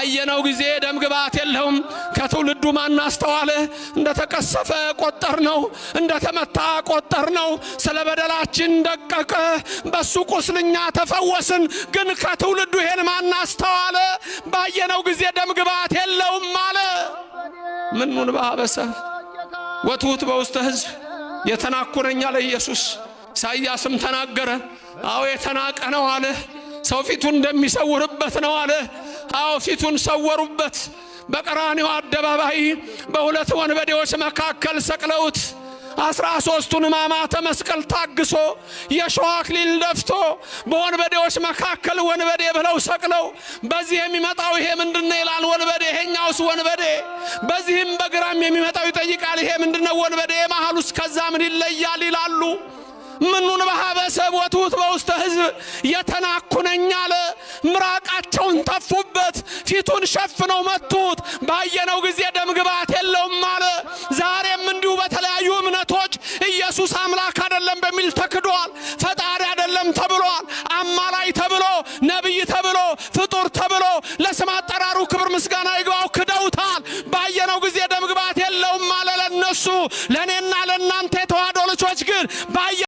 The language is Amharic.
ባየነው ጊዜ ደም ግባት የለውም። ከትውልዱ ማን አስተዋለ? እንደ ተቀሰፈ ቆጠር ነው፣ እንደ ተመታ ቆጠር ነው። ስለ በደላችን ደቀቀ፣ በሱ ቁስልኛ ተፈወስን። ግን ከትውልዱ ይሄን ማን አስተዋለ? ባየነው ጊዜ ደም ግባት የለውም አለ። ምኑን በአበሰብ ወትሑት በውስተ ሕዝብ የተናኩረኛ ለኢየሱስ ኢሳይያስም ተናገረ። አዎ የተናቀ ነው አለ። ሰው ፊቱን እንደሚሰውርበት ነው አለ። አዎ ፊቱን ሰወሩበት። በቀራንዮ አደባባይ በሁለት ወንበዴዎች መካከል ሰቅለውት 13ቱን ሕማማተ መስቀል ታግሶ የሾህ አክሊል ደፍቶ በወንበዴዎች መካከል ወንበዴ ብለው ሰቅለው፣ በዚህ የሚመጣው ይሄ ምንድነው ይላል ወንበዴ፣ ይሄኛውስ ወንበዴ። በዚህም በግራም የሚመጣው ይጠይቃል፣ ይሄ ምንድነው ወንበዴ፣ የመሃሉስ ከዛ ምን ይለያል ይላሉ። ምኑን በሀበሰብ ወትሑት በውስተ ሕዝብ የተናኩነኝ አለ። ምራቃቸውን ተፉበት፣ ፊቱን ሸፍነው መቱት። ባየነው ጊዜ ደም ግባት የለውም አለ። ዛሬም እንዲሁ በተለያዩ እምነቶች ኢየሱስ አምላክ አይደለም በሚል ተክዷል። ፈጣሪ አይደለም ተብሏል። አማላይ ተብሎ፣ ነቢይ ተብሎ፣ ፍጡር ተብሎ ለስም አጠራሩ ክብር ምስጋና ይግባው ክደውታል።